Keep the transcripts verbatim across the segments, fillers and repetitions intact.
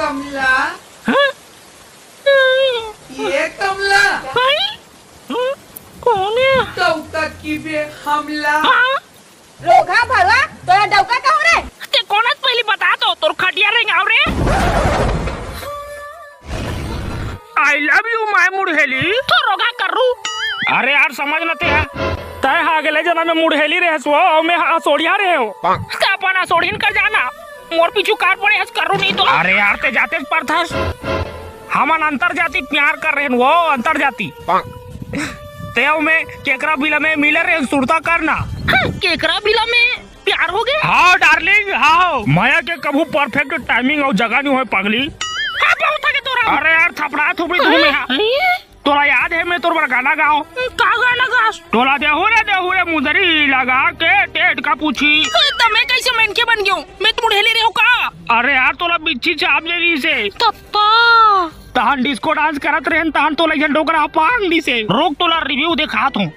कमला, हाँ? ये कमला, भाई? हाँ? कौन है? डौका की बे हमला। हाँ? रोगहा भरवा, तोरा डौका कहूँ रे? ते कोन हस पहली बता तो, तोर खटिया रेंगाव रे। I love you, my मुड़हेली। तो रोगहा कर्रू। अरे यार, समझ न ते हा। तय हा अगले जनम में मुड़हेली रहेस वो, अउ मैं हा असोड़िया रहे हो। ते अपन असोड़िन कर जाना। मोर पीछू कार पड़े हस कर्रू नहीं तो। अरे यार, ते जाते परथस। हमन अंतर जाति प्यार कर रहे हैं, वो अंतर जाति। ते अउ मैं केकरा बिला में मिले रहे, सुरता करना। हाँ, केकरा बिला में प्यार हो गए? हाँ, डार्लिंग, हाँ। मया के कभू perfect timing अउ जगह नहीं होय, पगली। हाँ, बहुत आगे तोरा। अरे यार, थपड़ा थुपड़ी तू में, हाँ। हाँ? तोला याद है, मैं तोर बर गाना गाओ। का गाना गास? तोला देहू रे, देहू रे, मुंदरी लगा के टेट का पूछी। तो मैं कैसे मनखे बन गयो? मैं तो मुड़हेली रहे हूँ का? अरे यार, तोला बिच्छी चाप ले रही से। तत्ता। तहन disco dance करत रहन, तहन तोला इहन डोकरा पांग दिसे। रोक, तोला review देखात हूँ।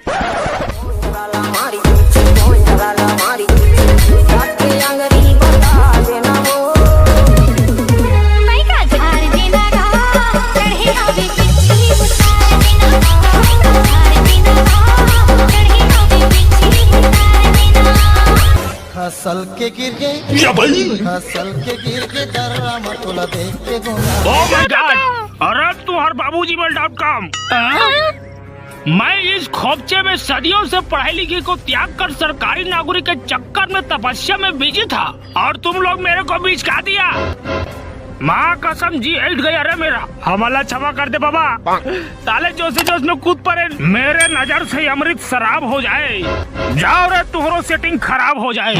फसल के गिर गे, या भाई। फसल के गिर गे, दर्रा म तोला देख के गोंदा। Oh my God! अरे तुहर बाबूजी मल dot com। मैं इस खोपचे में सदियों से पढ़ाई लिखी को त्याग कर सरकारी नौकरी के चक्कर में तपस्या में बिजी था और तुम लोग मेरे को बीच का दिया। माँ कसम, जी हट गया रे मेरा। हमला क्षमा कर दे बाबा। साले जोश जोश में कूद पड़े। मेरे नजर से अमृत शराब हो जाए। जाओ रे, तुहरो सेटिंग खराब हो जाए।